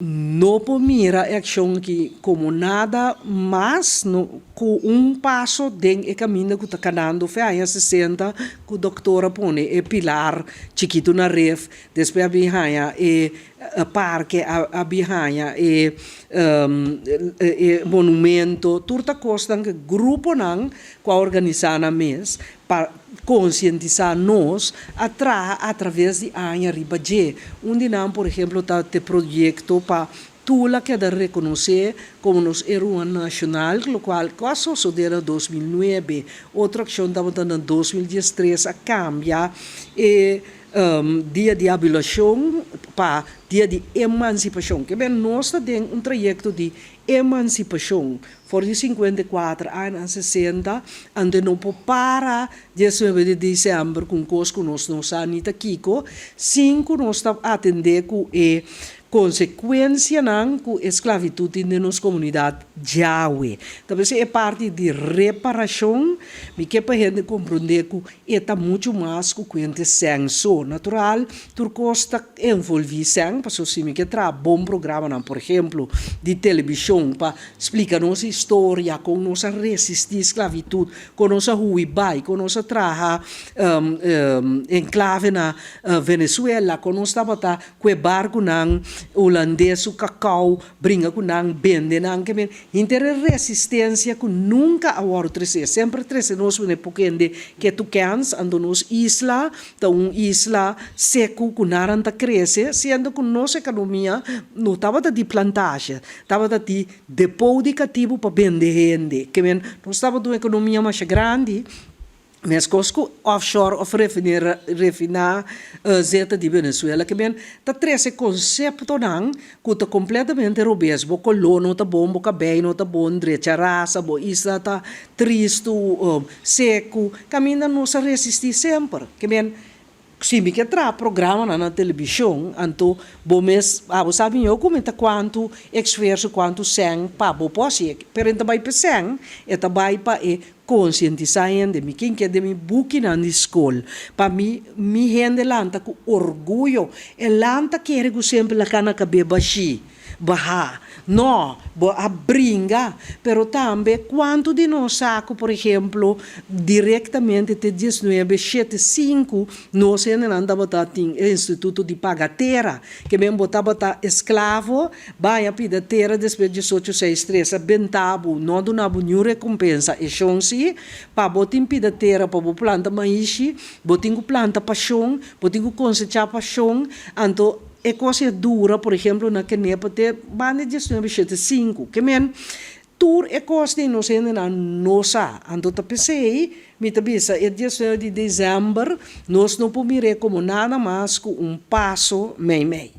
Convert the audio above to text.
No por mira e akshon aki komo nada mas no ku un paso den e kaminda ku ta kanando fe aña 60, ku dòkter a pone e pilar chikitu na Ref, despues a bin haña e parke, a bin haña e monumento, tur ta kosnan ku gruponan ku a organisá nan mes pa konsientisá nos a traha atraves di aña riba dje. Un di nan, por ehèmpel, ta e proyekto pa Tula keda rekonosé komo nos héroe nashonal, lokual a sosodé na 2009. Otro akshon tabata na 2013, a kambia e dia di abolishon pa dia di emansipashon. Ke men nos tin un trayekto di emansipashon for di 54 aña 60, anto no por para 19 di desèmber ku kos ku nos no sa ni ta kiko, sin ku nos ta atendé ku e konsekuensianan ku esklabitut den nos komunidat djawe. Talbes e parti di reparashon, mi ke pa hende komprondé ku ta muchu mas ku kuenta sèn so. Natural, tur kos ta envolví sèn, pasobra si mi ke traha bon programa, por ehèmpel, di televishon, pa splika nos historia, kon nos a resistí esklabitut, kon nos a hui bai, kon nos a traha enklave na Venezuela, kon nos tabata ku barkunan hulandes, kakao, bringa ku nan, bende nan, ke men, henter resistensia ku nunka a wòrdu trese, semper trese nos ne pokende ku tu kens, anto nos isla, ta un isla seku ku nada ta krese, siendo ku nos ekonomia no tabata di plantage, tabata di depot di katibu pa bende hende, ke men, nos tabata un ekonomia mas grandi, meskos ku offshore òf refiná zeta di Venezuela, ke men ta trese konseptonan ku ta kompletamente robes. Bo koló no ta bon, bo kabei no ta bon, drecha rasa, bo isla ta tristu, seku, kaminda nos a resistí semper. Ke men si mi ke traha programa na televishon, anto bo mes, bo sabi yo komenta kuantu esfuerso, kuantu sèn pa bo por, pero e ta bai pa sèn, e ta bai pa e konsientisá hende. Mi ke den mi bukinan di skol, pa mi hende lanta ku orguyo, e lanta kere ku semper la kana kabe bashi baha. No, bo a bringa, pero tambe kuantu di nos sa ku, por ehèmpel, direktamente te 1975, nos ainda tabata tin instituto di paga tera, ke men bo tabata esklavo, bai pidi tera despues di 1863, a benta bo, no duna bo ningun rekompensa, e shon si, pa bo tin pidi tera, pa bo planta maishi, bo tin ku planta pashon, bo tin ku kosechá pashon, anto e kos dura, por ehèmpel, na Kenepa te banda 1975, ke men tur e kos di nos na nosa, anto ta p'esei, mi ta bisa, e 19 di desèmber, nos no por mira komo nada mas ku un paso mei mei.